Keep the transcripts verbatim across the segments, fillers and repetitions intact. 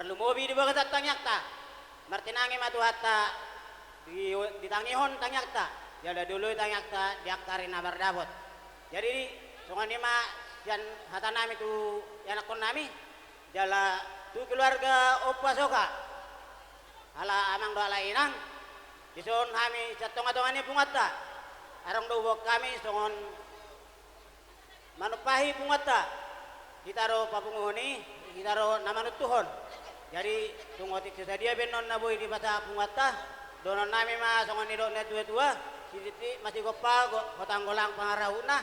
Tarlumobi di bagasan tangiangta, martinangi ma Tuhanta, di, ditangihon tangiangta, jala dioloi tangiangta di angka ari na mardapot. Jadi, songon i ma sian hata nami tu ianakkon nami, jala tu keluarga Ompu Asoka, ala amang dohot ala inang, dison hami sian tonga-tonga ni punguanta, adong do boan hami songon manumpahi punguanta, hita do papunguhon i, hita do na manuntuhon. Jadi, tung otik so sadia pe annon na boi dipasahat punguanta, dohonon nami ma songon nidok ni natua-tua, sititi ma sigompa, go-, hotang golang pangarahutna.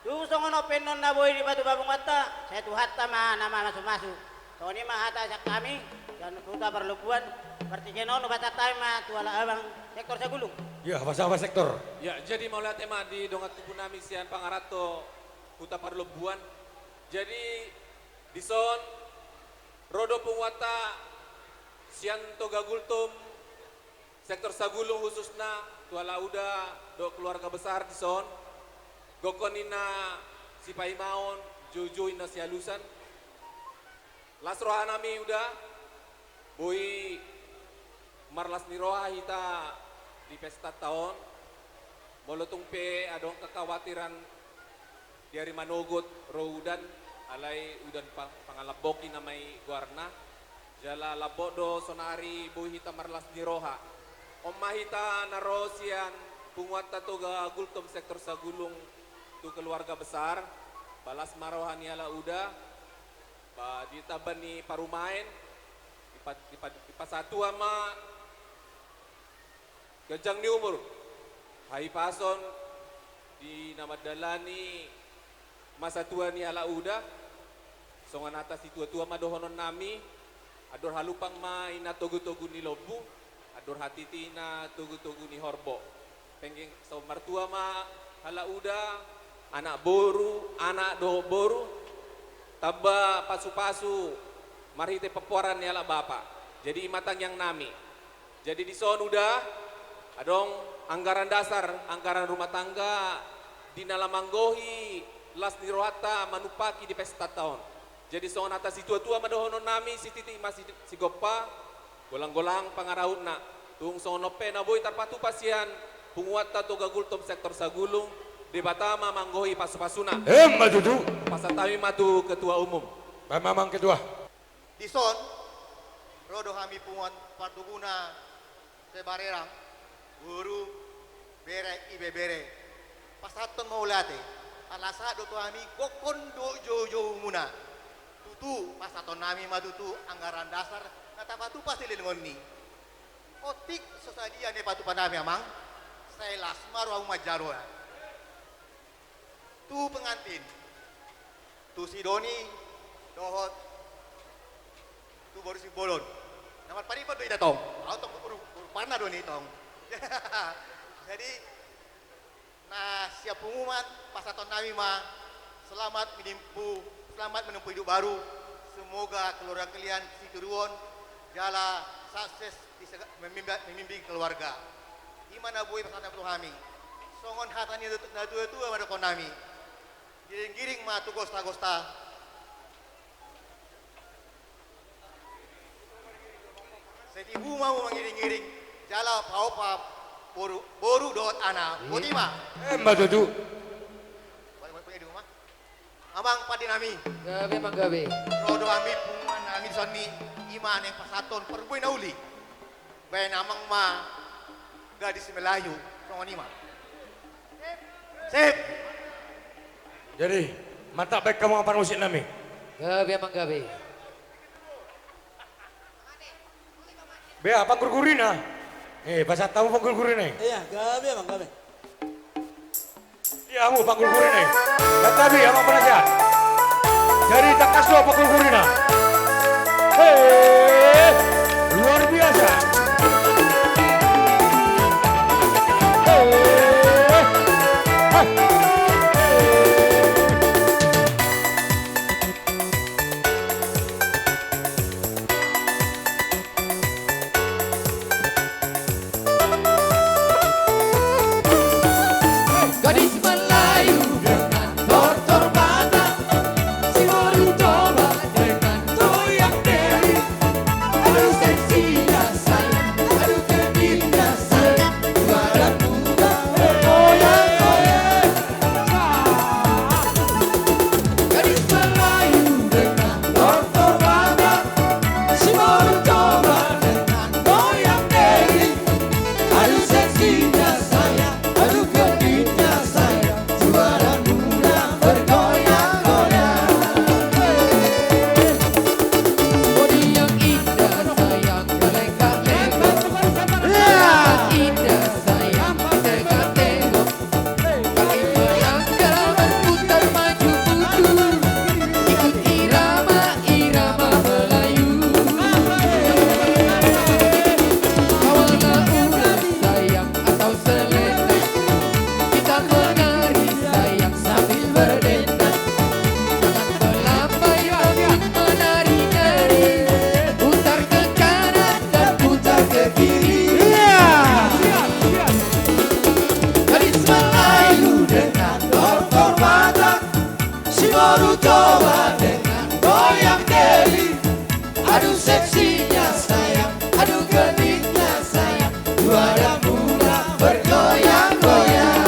Tung songon on pe annon na boi dipatupa punguanta, sai Tuhanta ma na mamasu-masu. Songon i ma hata sian hami, sian Huta Parlombuan, partingkian on hupasahat hami ma tu halak abang sektor Sagulung. Ia, pasahat abang sektor. Ia, jadi mauliate ma di dongan tubu nami sian pangaranto Huta Parlombuan. Jadi, dison, ro do punguanta sian Toga Gultom, sektor Sagulung khususna, tu halak uda dohot keluarga besar dison, gokhon ninna sipaimaon, joujou ninna sialusan. Las roha nami uda, boi marlas ni roha hita di pestanta on, molo tung pe adong kekhawatiran di ari manogot ro udan, alai udan pa-, pangalamboki nama i goarna, jala lambok do sonari boi hita marlas ni roha. On ma hita na ro sian punguanta Toga Gultom sektor Sagulung tu keluarga besar, balas ma roha ni halak uda, ba di tamba ni parumaen, dipa-, dipa-, dipasahat Tuhan ma ganjang ni umur, hahipason di na mandalani masa tua ni halak uda. Songon hata situa-tua ma dohonon nami, andor halumpang ma inna togu-togu ni lombu, andor hatiti inna togu-togu ni horbo. Penggeng saur matua ma halak uda, anak boru, anak dohot boru, tamba pasu-pasu marhite pampoaran ni halak bapa. Jadi i ma tangiang nami. Jadi dison uda, adong anggaran dasar, anggaran rumah tangga, di na laho manggohi las ni rohanta manumpaki di pestanta on. Jadi songon hata situa-tua ma dohonon nami, sititi ma si-, sigompa, golang-golang pangarahutna. Tung songon on pe na boi tarpatupa sian punguanta Toga Gultom sektor Sagulung, Debata ma manggohi pasu-pasuna. Emma tutu. Pasahat hami ma tu ketua umum. Baen ma amang ketua. Dison, ro do hami punguan partubuna se-Barerang, boru, bere, ibebere. Pasahathon mauliate, ala sahat do tu hami gokhon dohot joujoumuna. Tutu, pasahaton nami ma tutu anggaran dasar na tapatupa sileleng on i. Otik so sadia na dipatupa nami amang, sai las ma rohamu manjalo. Tu pengantin, tu si Doni, dohot tu boru Simbolon. Na marpariban do hita tong. Au tong ur-, urpanna do ni tong. Jadi, na sian punguan, pasahaton nami ma, selamat menempuh, selamat menempuh hidup baru. Semoga keluarga kalian sitiruon, jala sukses di sega-, memimba-, membimbing keluarga. I ma na boi pasahat tu hami. Songon hata ni natua-tua ma dohonon nami. Giring-giring ma tu gosta-gosta. Sai tibu ma hamu mangiring-iring, jala paopa boru, boru dohot anak. Hmm. Boti ma. Emma tutu. Boti, boti, boti, boti ma. Amang pande nami. Gabe, amang, gabe. Ro do hami punguan nami dison i, i ma naeng pasahathon parbue na uli. Baen amang ma gadis Melayu, songon i ma. Sip. Jadi, mantap baen hamu amang parmusik nami. Gabe, amang, gabe. Bea, panggurgurina. Eh, pasahat hamu panggurgurina i. Iya, gabe, amang, gabe. Iya, hamu panggurgurina i. Santabi, amang penasehat. Jadi tangkas do panggurgurina. Hei, luar biasa. Hei, hei. Gadis Melayu dengan tortor Batak, si boru Toba dengan toyang Beli. Seksinya sayang, aduh genitnya sayang, dua dan muda bergoyang-goyang.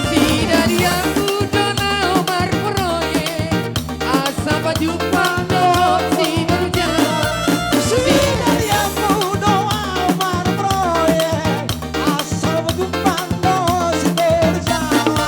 Sidari ahu do na marproyek, asa pajumpang dohot si Boru Jawa. Sidari ahu do na marproyek, asa pajumpang dohot si Boru Jawa.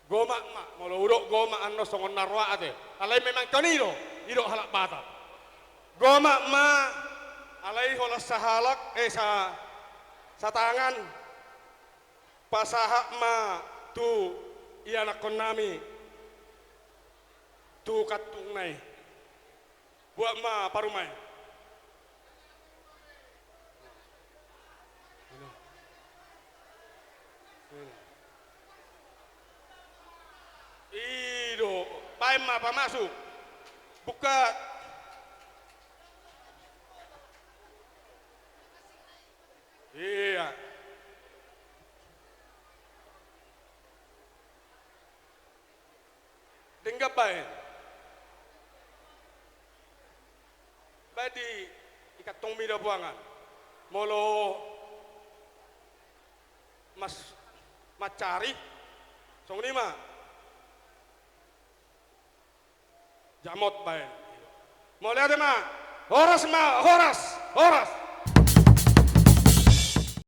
Gomak ma, molo hudok gomak annon songon na roa ate. Alai memang toni do, i do halak Batak. Gomak ma, alai holan sahalak, eh, sa-, satangan, pasahat ma tu ianakkonnami, tu kantungna i. Buat ma parumaen. I do, baen ma pamasuk. Buka. Ia. Denggan baen. Baen di, di kantongmi da buangan. Molo mas-, mansari, songon i ma. Jamot baen. Mauliate ma. Horas ma, horas, horas.